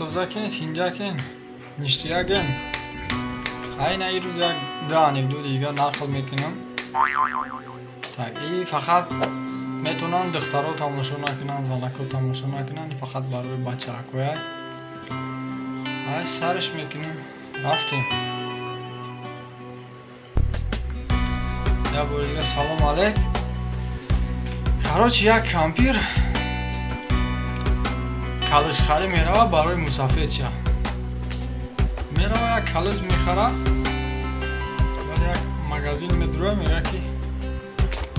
созакен, тинҷакен, ништиякен. Айна ирӯз як ду анекдоти дигар нақл мекунам. Так, и фақат метавонанд духтаро тамошо накунанд, занако тамошо накунанд, фақат барои бачаакояк. Ай сарш мекунем, рафтем. Як бори дигар салом алейк. Короче, як кампир калишхарӣ мерава барои мусафедча. Мерава як калиш мехара, баъд як магазин медура, мега ки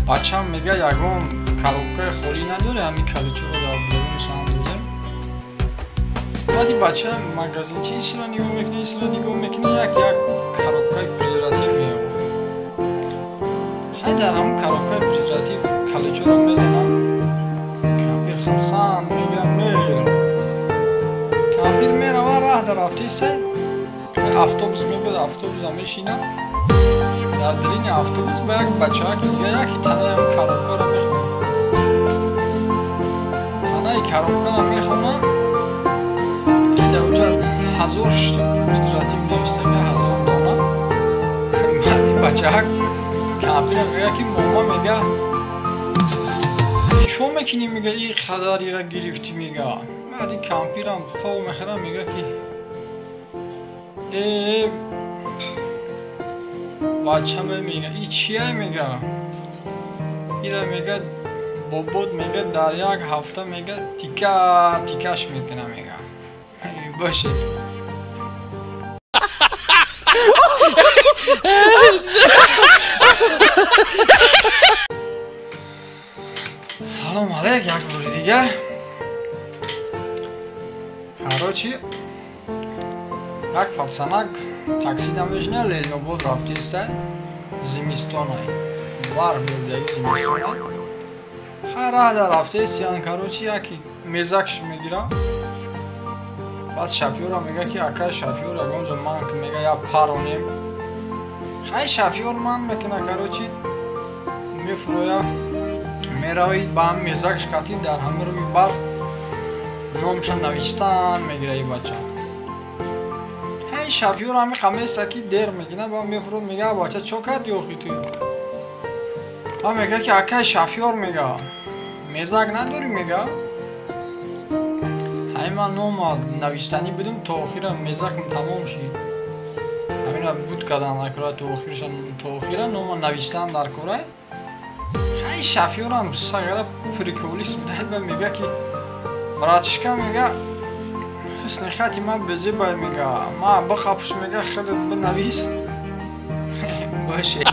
бачам мега ягон коробкаи холӣ надоре, ҳамин каличоро дар берунаш андозем. Баъди бача магазинчи исра нигоҳ мекуна, исра нигоҳ мекуна, як як коробкаи презерватив меёбад. Ҳай дар ҳамон коробкаи презерватив каличоро мезанам. Кампир хурсанд мега мерам. Кампир мерава, раҳ дар рафтиста, автобус мебиёд, автобуса мешинад. Дар дарини автобус ба як бачаак дига яке танаи ҳамон коробкаро мехонад. Танаи коробкаро мехонад, ки дар онҷа 1000 штук презерватив навиштага, 1000 дона. Баъди бачаак кампира мега ки мома мега чо мекунӣ, мега и қадарира гирифтӣ, мега. Баъди кампирам пов мехӯрад, мега ки э бачаме мега и чия мега, ира мега бобот мега дар як ҳафта мега тика тикаш мекуна мега. Бошед. Салом алейк як бори дигар. Короче, як пацанак таксида мешина, Ленинобод рафтиста, зимистонай. Барф меояд зимистонай. Хай раҳ дар рафтест, короче, яки мезакш мегира. Баъд шофёра мега ки акай шофёр ягон ҷо ман ки мега я паронем. Хай шофёр ман мекуна, короче, мефуроя, мерави ба ҳам мезакш кати дар ҳамин рӯи барф номша навиштан мегира и бача. Ҳай шофёр ҳами қаместа ки дер мегина, ба мефурод мега бача чо карди охи ту? Ба мега ки акай шофёр мега мезак надорӣ мега. Ҳай ман нома навиштанӣ будум, то охира мезакм тамом шид. Ҳамина буд кардан дар кора, то охирша то охира нома навиштан дар кора. Ҳай шофёрам сагара приколист буд, ба мега ки братишка мега ҳусни хати ман безебай мега, ма бихапш мега хеле бинавис. Бошед.